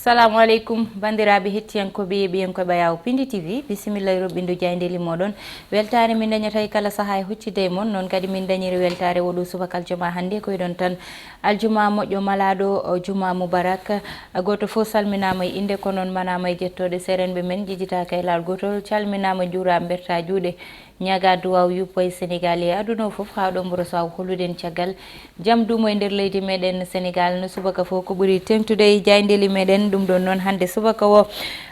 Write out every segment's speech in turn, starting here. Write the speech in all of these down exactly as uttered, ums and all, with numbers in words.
Assalamu aleykum, banndiraaɓe hettiyankooɓe yeeɓiyankooɓe Ɓayaawo Pindi T V. Bisimilla e roɓɓindo jaayndeeli mooɗon. Weltaare min dañata e kala sahaa e huccitde e mon. Noon kadi min dañiri weltaare oo ɗoo subaka aljuma hannde. Ko eɗon tan aljuma moƴƴo malaaɗo, o juma mubarak. Gooto fof salminaama e innde, ko noon manaama e jettooɗe. Seerenɓe men jejjitaaka e laawol gootol. Calminaama, njuuraama, mbertaa juuɗe. Ñaagaa duwaaw yuppo e Senegaal e aduna o fof, haa ɗo mburo so aw holluɗen caggal jam duumo e nder leydi meɗen Senegaal. No subaka fof ko ɓuri teeŋtude e jaayndeeli meɗen. Ɗum ɗoon noon hannde subaka o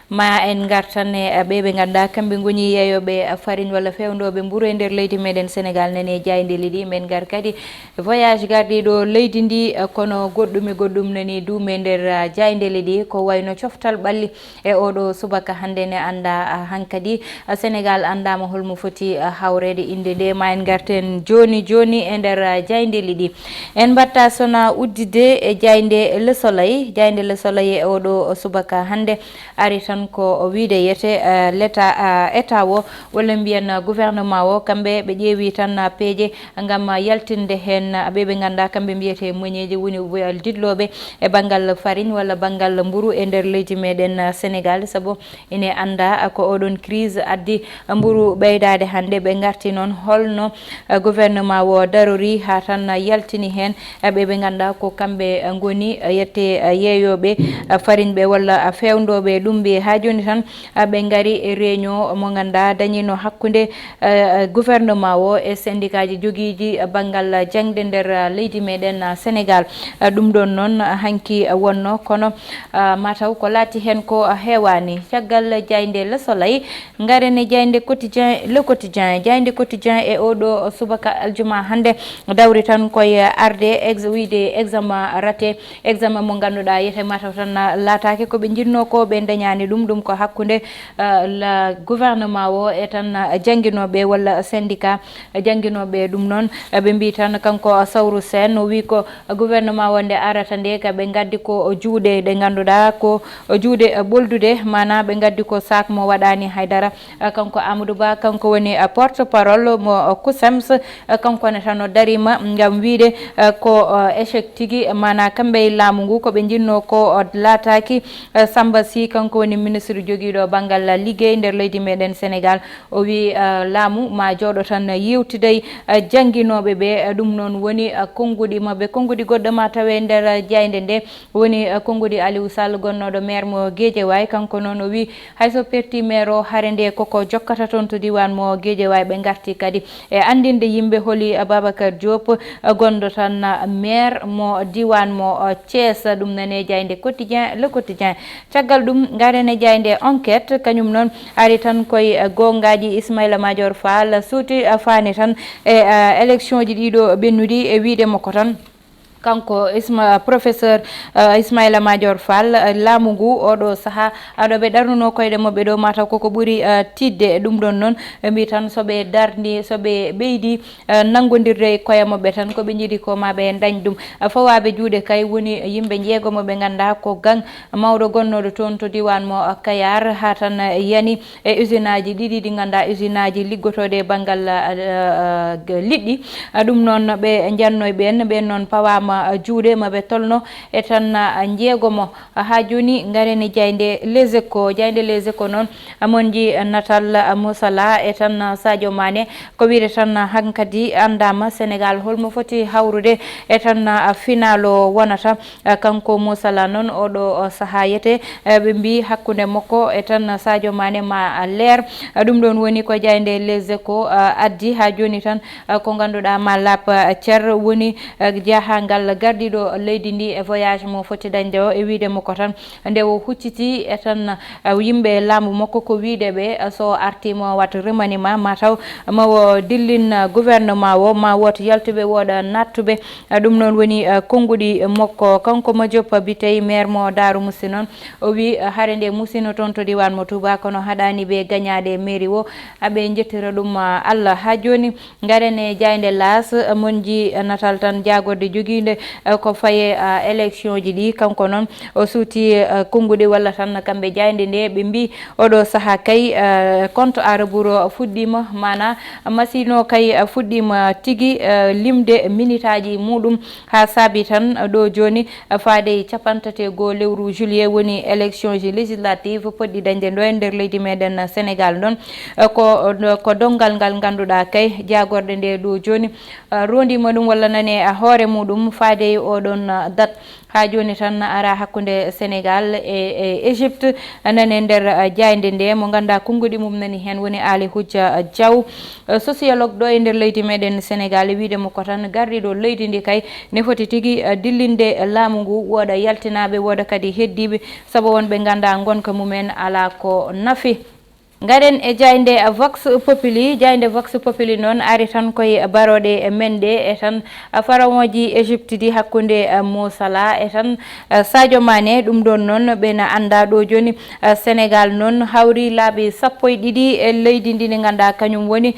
ma en ngar tan e ɓee ɓe ngannduɗaa kamɓe ngoni yeeyooɓe farine walla feewndooɓe mburu e nder leydi meɗen Senegaal. Nani e jaayndeeli ɗi, men ngar kadi voyage gardiiɗo leydi ndi, kono goɗɗum e goɗɗum nani duume nder jaayndeeli ɗi, ko wayno coftal ɓalli e oo ɗoo subaka hannde ne anndaa, ah, hankadi, ah, Senegaal anndaama holmo foti, ah, hawreede innde nde. Ma en ngarten jooni jooni e nder, ah, jaayndeeli ɗi. En mbaɗta sona udditde e jaaynde Le Soleil. Jaaynde Le Soleil e oo ɗoo subaka hannde ari tan ko wiyde yete, ah, leta, ah, état o, walla mbiyen, ah, gouvernement o, kamɓe ɓe ƴeewi tan, ah, peeje ngam yaltinde heen ɓe ɓe ngannduɗaa kamɓe mbiyetee meññeeji, woni woyal diɗlooɓe e banngal farine walla banngal mburu e nder leydi meɗen Senegaal, sabu ine anndaa ko oɗon crise addi mburu ɓeydaade hannde. Ɓe ngarti noon holno gouvernement o darori haa tan yaltini heen ɓe ɓe ngannduɗaa ko kamɓe ngoni yette yeeyooɓe farine ɓe walla feewndooɓe ɗum ɓe. Haa jooni tan ɓe ngari e réunion mo ngannduɗaa dañiino hakkunde eh, gouvernement o e syndicatji jogiiji banngal jaŋde nder, eh, leydi meɗen, eh, Senegaal. Eh, ɗum ɗoon noon, eh, hanki, eh, wonno, kono, eh, mataw ko laati heen ko, eh, heewaani. Caggal jaaynde Le Soleil, ngaren e jaaynde Quotidien, Le Quotidien. Jaaynde Quotidien e oo ɗoo subaka aljuma hannde dawri tan koye arde ex-, wiyde examen raté. Examen mo ngannduɗaa yete mataw tan laataake ko ɓe njiɗnoo ko, ɓe ndañaani ɗum. Ɗum ko hakkunde, eh, la gouvernement o e tan, eh, jannginooɓe walla syndicat jannginooɓe. Ɗum noon, eh, ɓe mbii tan kanko Sawru Seen, o wii ko gouvernement o nde arata nde ka ɓe ngaddi ko juuɗe ɗe ngannduɗaa ko juuɗe, eh, ɓoldude, maanaa ɓe ngaddi ko saak mo waɗaani haydara. Eh, kanko Amadou Ba, kanko woni, eh, porte-parole mo, eh, CUSEMS, eh, kanko ne tan o dariima ngam wiyde, eh, ko, eh, échec tigi, maanaa kamɓe e laamu ngu ko ɓe njinnoo ko, eh, laataaki. Eh, Samba Sy, kanko woni ministre jogiiɗo banngal liggey nder leydi meɗen Senegaal, o wii, eh, laamu ma jooɗo tan yeewtida e, eh, jannginooɓe ɓe. Eh, ɗum noon woni, eh, konnguɗi maɓɓe. Konnguɗi goɗɗo ma tawe nder, eh, jaaynde nde. Woni, eh, konnguɗi Aliou Sall, gonnooɗo maire mo Guédiawaye. Kanko noon o wii, hay so perti maire o, hare nde koko jokkata toon to diiwaan mo Guédiawaye. Ɓe ngarti kadi e anndinde yimɓe holi, eh, Babacar Diop, eh, gonɗo tan, eh, maire mo diiwaan mo, eh, Thiès. Ɗum nani e jaaynde Quotidien, Le Quotidien. Caggal ɗum, ngaren e jaaynde Enquête, kañum noon ari tan koye, eh, goongaaji. Ismaïla Madior Fall suuti, eh, faani tan e, eh, électionji ɗiɗo ɓennuɗi, e wiyde makko tan. Kanko Isma-, professeur, eh, Ismaïla Madior Fall, eh, laamu ngu oo ɗoo sahaa, aɗo ɓe ɗarnunoo koyɗe maɓɓe ɗo, mataw koko ɓuri, eh, tiiɗde. Ɗum ɗoon noon, ɓe mbii tan so ɓe darni, so ɓe ɓeydi, eh, nanngondirde e koye maɓɓe tan, ko ɓe njiɗi ko ma ɓe ndañ ɗum. Eh, fawaaɓe juuɗe kay woni yimɓe njeegomo ɓe ngannduɗaa ko gang mawɗo gonnooɗo toon to diiwaan mo, eh, Kayar, haa tan, eh, yani e usine aji ɗiɗi ɗi ngannduɗaa usine aji liggotooɗi e banngal, eh, eh, liɗɗi. Ah, ɗum noon ɓe njanno e ɓeen, ɓeen noon pawaama, ah, juuɗe ma ɓe tolno e tan, ah, njeegomo. Ah, haa jooni ngaren e jaaynde Les Échos. Jaaynde Les Échos noon, ah, mon nji, ah, natal, ah, Moussala e tan, ah, Sadio Mané. Ko wiyde tan, ah, hankadi anndaama Senegaal holmo foti hawrude e tan, ah, finaal o wonata. Eh, kanko Moussala noon, oo ɗoo, o, sahaa yete, eh, ɓe mbii hakkunde makko e tan Sadio Mané ma, ah, leer. Eh, ɗum ɗoon woni ko jaaynde Les Échos, eh, addi haa jooni tan, eh, ko ngannduɗaa ma laaɓ, eh, cer woni, eh, jahangal gardiiɗo leydi ndi e voyage mo foti dañde o, e wiyde makko tan nde o hucciti e tan, eh, yimɓe laamu makko ko wiyde ɓe, eh, so artiima o wat remaniima, mataw ma o dillin, eh, gouvernement o, ma wood yaltuɓe wooɗa naattuɓe. Eh, ɗum noon woni, eh, konnguɗi makko. Kanko Madiop Bitèye, maire mo Darou Mousty noon, o wii, eh, hare nde musino toon to diiwaan mo Touba, kono haɗaani ɓe gañaaɗe mairie o, aɓe njettira ɗum, eh, Allah. Haa jooni, ngaren e jaaynde L'As, eh, mon nji, eh, natal tan jaagorde jogiindo Nde, eh, ko faye, eh, élection ji ɗi, kanko noon o suuti, eh, konnguɗi walla tan kamɓe jaaynde nde, ɓe mbi oɗo saha kay, eh, compte à rebours o fuɗɗima, mana machine o kay, eh, fuɗɗima tigi, eh, limde minitaaji muɗum, haa saabi tan, eh, ɗo jooni, eh, faade e capantate goo lewru juillet woni élection ji législative poɗɗi dañde ɗo e nder leydi meɗen Sénégal ɗon. Eh, ko, ko donngal ngal ngannduɗaa kay jaagorɗe nde ɗo jooni, eh, rondima ɗum walla nane, eh, hoore muɗum faade e oɗon, eh, date. Haa jooni tan ara hakkunde Sénégal e, e Égypte, nane nder, eh, jaaynde nde mo ngannduɗaa konnguɗi mum nani heen woni Aali Hujja Jaw, eh, sociologue ɗo e nder leydi meɗen Sénégal, wiide mo ko tan gardiiɗo leydi ndi kay ne foti tigi, eh, dillinde laamu ngu, wooda yaltinaaɓe, wooda kadi heddiiɓe, sabu wonɓe ngannduɗaa ngonka mumen alaa ko nafi. Ngaren e jaaynde Vox Populi. Jaaynde Vox Populi noon ari tan koye barooɗe men ɗe, e tan farawooji Égypte ɗi hakkunde Mo Salah e tan Sadio Mané. Ɗum ɗoon noon ɓe na annda ɗo jooni, Sénégal noon hawri laabi sappo e ɗiɗi e leydi ndi ndi ngannduɗaa kañum woni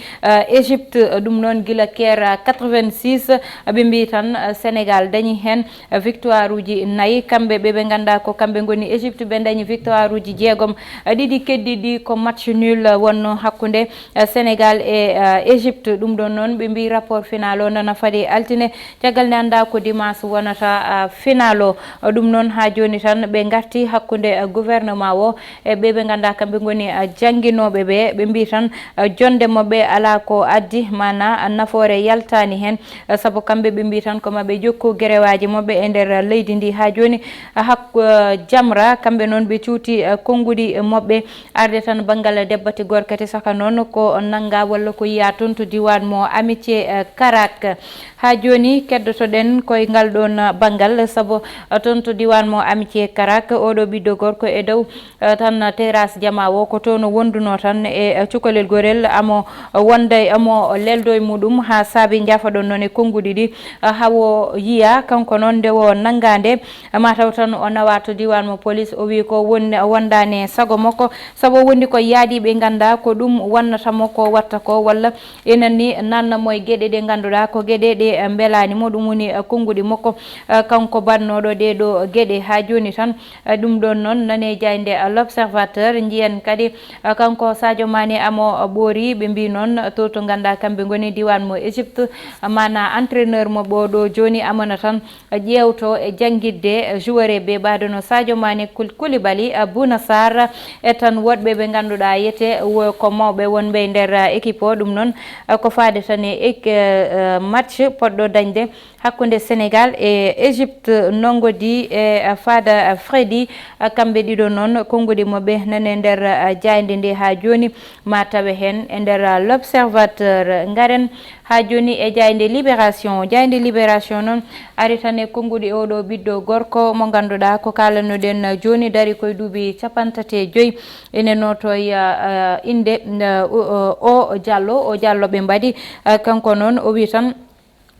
Égypte. Ɗum noon gila keer quatre-vingt-six, ɓe mbi tan Sénégal dañi heen victoire uji nayi. Kamɓe ɓe ɓe ngannduɗaa ko kamɓe ngoni Égypte, ɓe dañi victoire uji jeegom. Ɗiɗi keddiɗi ko match nul wonno hakkunde, eh, Sénégal e, eh, Égypte. Ɗum ɗoon noon ɓe mbi rapport final o nana faade altine. Caggal nde annda ko dimanche wonata, ah, final o. Ɗum noon haa jooni tan ɓe ngarti hakkunde, eh, gouvernement o e ɓe ɓe ngannduɗaa kamɓe ngoni, eh, jannginooɓe ɓe. Ɓe mbi tan, eh, jonnde maɓɓe alaa ko addi, mana nafoore yaltaani heen. Eh, sabu kamɓe ɓe mbi tan ko maɓe jokku gerewaaji maɓɓe e nder leydi ndi haa jooni. Eh, hakku, eh, Jamra, kamɓe noon ɓe cuuti, eh, konnguɗi maɓɓe arde tan banngal debbati gorkati, saka noon ko nannga walla ko yiya toon to diiwaan mo Amitié, eh, Karak. Haa jooni keddoto-ɗen koye ngal ɗoon, eh, banngal, sabu, eh, toon to diiwaan mo Amitié Karak, oɗo ɓiɗɗo gorko e dow eh, tan terrasse jamaa o, ko toon o wondunoo tan e, eh, cukalel gorel, amo wonda e, amo leldo e muɗum, haa saabi njaafa-ɗon noon e konnguɗi ɗi, eh, hawo yiya. Kanko noon nde o nanngaande, eh, mataw tan o nawa to diiwaan mo police, o wi ko won-, wondaani e sago makko, sabu o wondi ko yaadiiɓe ngannda ko ɗum wonnata mo ko watta ko, walla ina ni nanna mo e geɗe ɗe ngannduɗaa ko geɗe ɗe, eh, mbelaani mo, ɗum woni, eh, konnguɗi makko, eh, kanko baɗnooɗo ɗee ɗoo geɗe. Haa jooni tan, Eh, ɗum ɗoon noon nane jaaynde, eh, L'Observateur. Njiyen kadi, eh, kanko Sadio Mané amo, eh, ɓoori, ɓe mbi noon, eh, to to ngannduɗaa kamɓe ngoni diiwaan mo Égypte, eh, mana entraîneur mo ɓo ɗo jooni amana tan, eh, ƴeewto e janngitde, eh, joueur e ɓe ɓaade no Sadio Mané, Koul-, Koulibaly, eh, Bouna Sarr, e tan woɗɓe ɓe ngannduɗaa yete wo-, ko mawɓe wonɓe e nder, eh, équipe o. Ɗum noon, eh, ko faade tan e ek-, eh, eh, match poɗɗo dañde hakkunde Sénégal e Égypte, nonngodi e Fada Freddy, kamɓe ɗiɗo noon, konnguɗi maɓɓe nane nder jaaynde nde haa jooni, ma tawe heen e nder L'Observateur. Ngaren haa jooni e jaaynde Libération. Jaaynde Libération noon ari tan e konnguɗi oɗo ɓiɗɗo gorko mo ngannduɗaa ko kaalannoɗen jooni, dari koye duuɓi capanɗe tati e joy, ene nootoo, eh, innde, eh, o, o, o Diallo, o Diallo ɓe mbaɗi, eh, kanko noon o wi tan,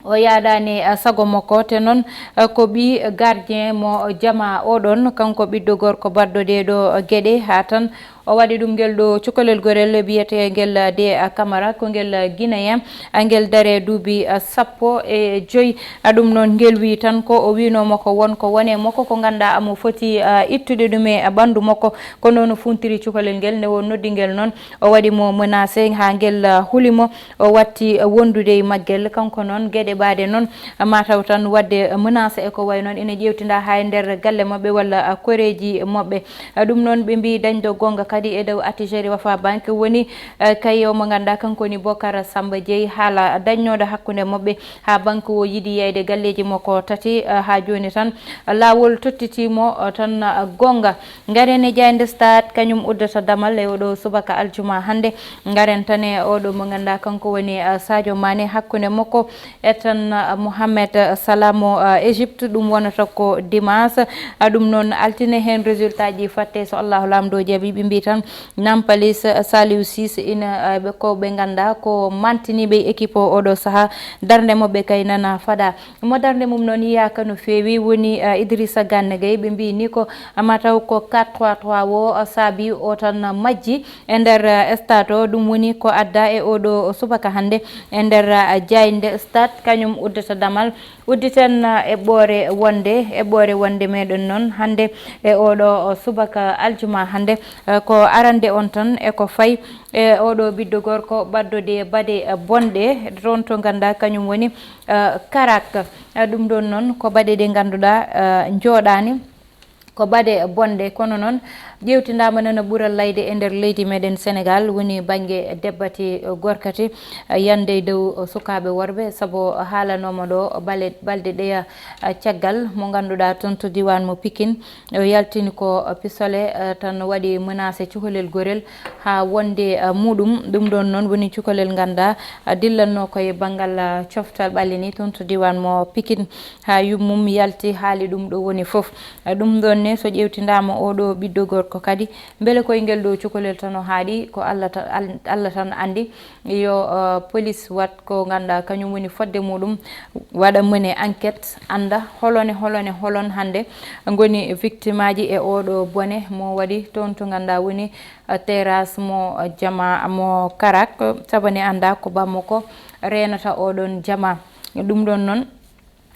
o yaadaani, eh, sago makko, te noon, eh, ko ɓii gardien mo jamaa oɗon, kanko ɓiɗɗo gorko baɗɗo ɗee ɗoo geɗe, haa tan o waɗi ɗum ngel ɗo cukalel gorel biyeteengel De Camara, ko ngel Guinéen, eh, ngel dare duuɓi, eh, sappo e joy. Eh, ɗum noon ngel wi tan ko o wiino makko won ko wone makko ko ngannduɗaa amo foti, eh, ittude ɗum e ɓanndu makko, ko noon o funtiri cukalel ngel, nde o noddi ngel noon, o waɗi mo menacé haa ngel, eh, huli mo. O watti wondude e maggel. Kanko noon, geɗe ɓaade noon, mataw tan waɗde menace e ko wayi noon, ina ƴeewtinda haa e nder galle maɓɓe walla koreeji maɓɓe. Ɗum noon, ɓe mbi dañde goonga kadi e dow Attijari Wafa Banque woni, eh, kayo mo ngannduɗaa kanko woni Bokar Samba Jeey, haala dañnooɗo hakkunde maɓɓe haa banque o yiɗi yeyde galleeji makko tati, eh, haa jooni tan laawol tottiti mo, eh, tan, eh, goonga. Ngaren e jaaynde Stade, kañum uddata damal e oɗo subaka aljuma hannde. Ngaren tan e oɗo mo ngannduɗaa kanko woni, ah, Sadio Mané, hakkunde makko e tan, ah, Mohamed Salah mo, ah, Égypte. Ɗum wonata ko dimanche. Ah, ɗum noon altine heen résultat ji fatte so Allahu Laamɗo jaɓi, ɓe mbi Nampalys, Saliou Ciss, ina, eh, ɓe ko ɓe nganndaa ko mantiniiɓe e équipe o oɗo sahaa. Darnde maɓɓe kay nana fada. Mo darnde mum noon yiyaaka no feewi woni, eh, Idrissa Gana Gueye. Ɓe mbiyi ni ko mataw ko quatre trois trois o, eh, saabi o tan majji e nder, eh, stade o. Ɗum woni ko adda e oɗo subaka hannde e nder, eh, jaaynde stade. Kañum uddata damal. Udditen, eh, eɓɓoore wonde, eɓɓoore wonde meɗen noon hannde e oɗo subaka aljuma hannde, eh, ko arande on tan e ko fayi e oɗo ɓiɗɗo gorko ɓaddo de baɗe, eh, bonɗe, toon to nganndaa kañum woni, eh, Karak. Eh, ɗum ɗoon noon ko baɗe ɗe ngannduɗaa, eh, njooɗaani, ko baɗe bonɗe, kono noon ƴeewtindaama nana ɓura layde e nder leydi meɗen Senegaal, woni bannge debbati, eh, gorkati, eh, yande e dow, eh, sukaaɓe worɓe, sabu haalanooma ɗo bale-, balɗe ɗeya, eh, caggal mo ngannduɗaa toon to diiwaan mo Pikin, o yaltini ko, eh, pistolet, eh, tan waɗi menacé cukalel gorel haa wonde, eh, muɗum. Ɗum ɗoon noon woni cukalel nganndaa, eh, dillanno ko e banngal, eh, coftal ɓalli ni toon to diiwaan mo Pikin haa yummum yalti haali ɗum ɗo woni fof. Eh, ɗum ɗoon ne so ƴeewtindaama oɗo ɓiɗɗo gorko kadi, mbele koye ngel ɗo cukalel tan o haaɗi, ko Allah ta-, Al-, Allah tan anndi. Yo, eh, police wat ko ngannduɗaa kañum woni fodde muɗum, waɗa mené enquête, annda holone, holone, holon hannde ngoni victime aji e oɗo bone mo waɗi toon to ngannduɗaa woni, eh, terrasse mo, eh, jama mo Karak, sabu ne annda ko bammo ko reenata oɗon jama. Ɗum ɗoon noon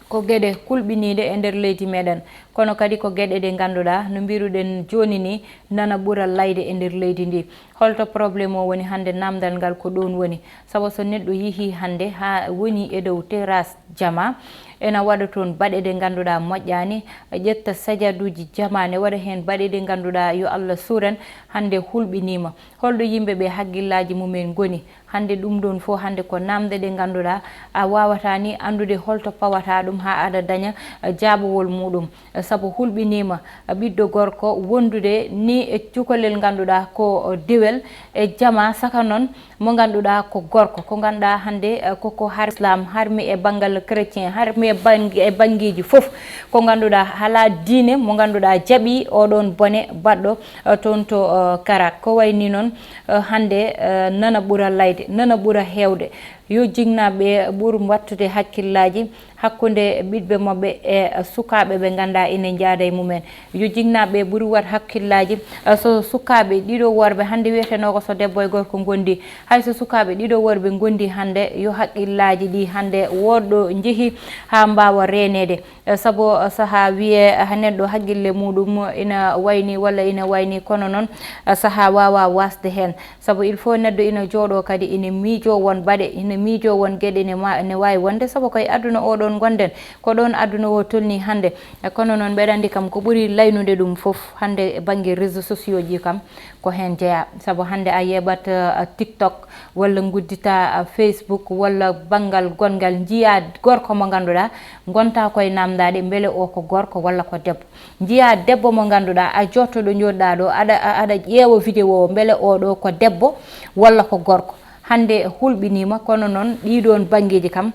ko geɗe kulɓiniiɗe e nder leydi meɗen, kono kadi ko geɗe ɗe ngannduɗaa, no mbiruɗen jooni ni, nana ɓura layde e nder leydi ndi. Holto problème o woni hannde? Namdal ngal ko ɗoon woni, sabu so neɗɗo yehii hannde haa woni e dow terrasse jama, ena waɗa toon baɗe ɗe ngannduɗaa moƴƴaani, ƴetta sajaduuji jama ne waɗa heen baɗe ɗe ngannduɗaa yo Allah suuren, hannde hulɓiniima. Holɗo yimɓe ɓe hakkillaaji mumen ngoni? Hannde ɗum ɗoon fof hannde ko namde ɗe ngannduɗaa a waawataa ni anndude holto pawataa ɗum haa aɗa daña, eh, jaabawol muɗum. Eh, sabu hulɓiniima, eh, ɓiɗɗo gorko wondude ni e cukalel ngannduɗaa ko, eh, dewel e jama, saka noon mo ngannduɗaa ko gorko, ko ngannduɗaa hannde, eh, koko har Islam, harmi e banngal chrétien, harmi e bang-, e banngeeji fof, ko ngannduɗaa halaa diine mo ngannduɗaa jaɓi oɗoon bone baɗɗo, eh, toon to, eh, Karak. Ko wayi ni noon, eh, hannde, eh, nana ɓura layde, nana ɓura heewde. Yo jinnaaɓe ɓur wattude hakkillaaji hakkunde ɓiɓɓe maɓɓe e sukaaɓe ɓe ngannduɗaa ina njaada e mumen. Yo jinnaaɓe ɓur wat hakkillaaji, eh, so sukaaɓe ɗiɗo worɓe hannde wiyetenoo ko so debbo e gorko ngondi, hay so sukaaɓe ɗiɗo worɓe ngondi hannde, yo hakkillaaji ɗi hannde woɗɗo njehi haa mbaawa reeneede. Eh, sabu, eh, sahaa wiyee, eh, neɗɗo hakkille muɗum ina wayni walla ina wayni, kono noon, eh, sahaa waawaa waasde heen. Sabu il faut neɗɗo ina jooɗoo kadi ina miijoo won baɗe, ina miijoo won geɗe ne ma-, ne waawi wonde, sabu koye aduna o ɗoon ngonɗen, ko ɗoon aduna o tolnii hannde. Eh, kono noon mbeɗa anndi kam ko ɓuri laynude ɗum fof hannde e bannge réseaux sociaux ji kam, ko heen jeyaa. Sabu hannde a yeɓat, eh, TikTok, walla nguddita, eh, Facebook, walla banngal gonngal, njiyaa gorko mo ngannduɗaa, ngontaa koye naamndaade mbele o ko gorko walla ko debbo. Njiyaa debbo mo ngannduɗaa, a jotto ɗo njooɗɗaa ɗo, aɗa, a-, aɗa ƴeewa vidéo o, mbele o ɗo ko debbo walla ko gorko. Hannde hulɓiniima, kono noon ɗii ɗoon banngeeji kam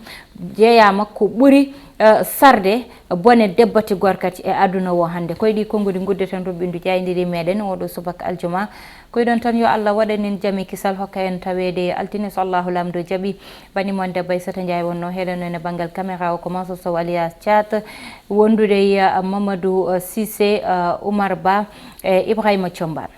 jeyaama ko ɓuri, eh, sarde bone debbati gorkati e aduna o hannde. Koye ɗii konnguɗi nguddeten ruɓɓindu jaayndiiri meɗen oo ɗo subaka aljuma. Koye ɗoon tan yo Allah waɗan en jam e kisal, hokka en taweede altine so Allahu Laamɗo jaɓi. Bani mon debbo Aissata Ndiaye wonnoo heɗen en e banngal caméra o, ko Mansour Sow alias Thiat, wondude e, eh, Mamadou, eh, Cissé, eh, Oumar Ba e Ibrahima Thiombane.